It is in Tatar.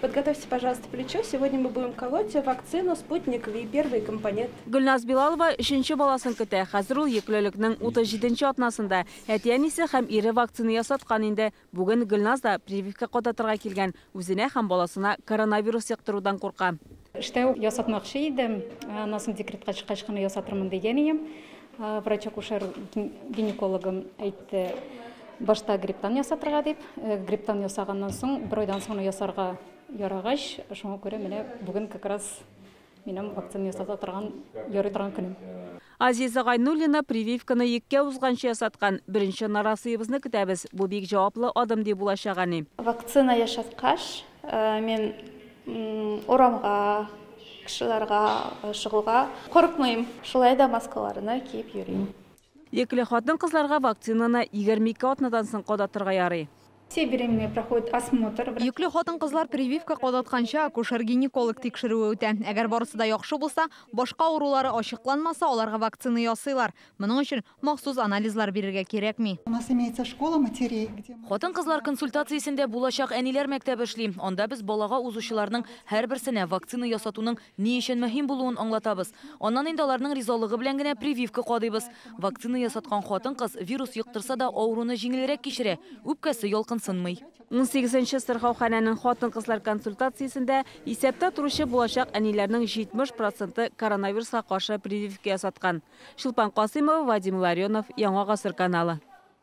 Подготовьте, пожалуйста, плечо. Сегодня мы будем колоть вакцину «Спутник Ви», первый компонент. Гөлназ Билалова өченче баласын көтә. Хәзер ул йөклелекнең 37 атнасында. Әти-әнисе һәм ире вакцина ясаткан инде. Бүген Гөлназ да прививка кадатырга килгән. Үзенә һәм баласына коронавирус йоктырудан курка. Эштә үк ясатмакчы идем. Аннан соң декретка чыккач кына ясатырмын дигән идем. Врач-акушер гинекологым әйтте, башта грипптан ясатырга дип. Грипптан ясаганнан соң, бер айдан соң ясарга ярагач, шуңа күрә менә бүген как раз минем вакцина ясата торган, ярый торган көнем. Азиза Гайнуллина прививканы йөккә узганчы ясаткан. Беренче нарасыебызны көтәбез. Бу бик җаваплы адым дип булачак әни. Вакцина ясаткач, мин урамга, кешеләргә чыгуга курыкмыйм. Шулай да маскаларны киеп йөрим. Йөкле хатын-кызларга вакцинаны 22 атнадан соң кадатырга ярый. Все беременные проходят осмотр. Йөкле хатын-кызлар прививка кадатканчы акушер-гинеколог тикшерүе үтә. Әгәр барысы да яхшы булса, башка авырулары ачыкланмаса, аларга вакцина ясыйлар. Моның өчен махсус анализлар бирергә кирәкми. У нас имеется школа матерей, где мы Хатын-кызлар консультациясендә булачак әниләр мәктәбе эшли. Анда без балага узучыларның һәрберсенә вакцина ясатуның ни өчен мөһим булуын аңлатабыз. Аннан инде аларның ризалыгы белән генә прививка кадыйбыз. Вакцина ясаткан хатын-кыз вирус йоктырса да авыруны җиңелрәк кичерә, үпкәсе ялкынсынмый. 18нче сырхауханәнең хатын-кызлар консультациясендә исәптә торучы булачак әниләрнең 70% коронавируска каршы прививка ясаткан. Чулпан Касыймова, Вадим Ларионов, Яңа Гасыр каналы.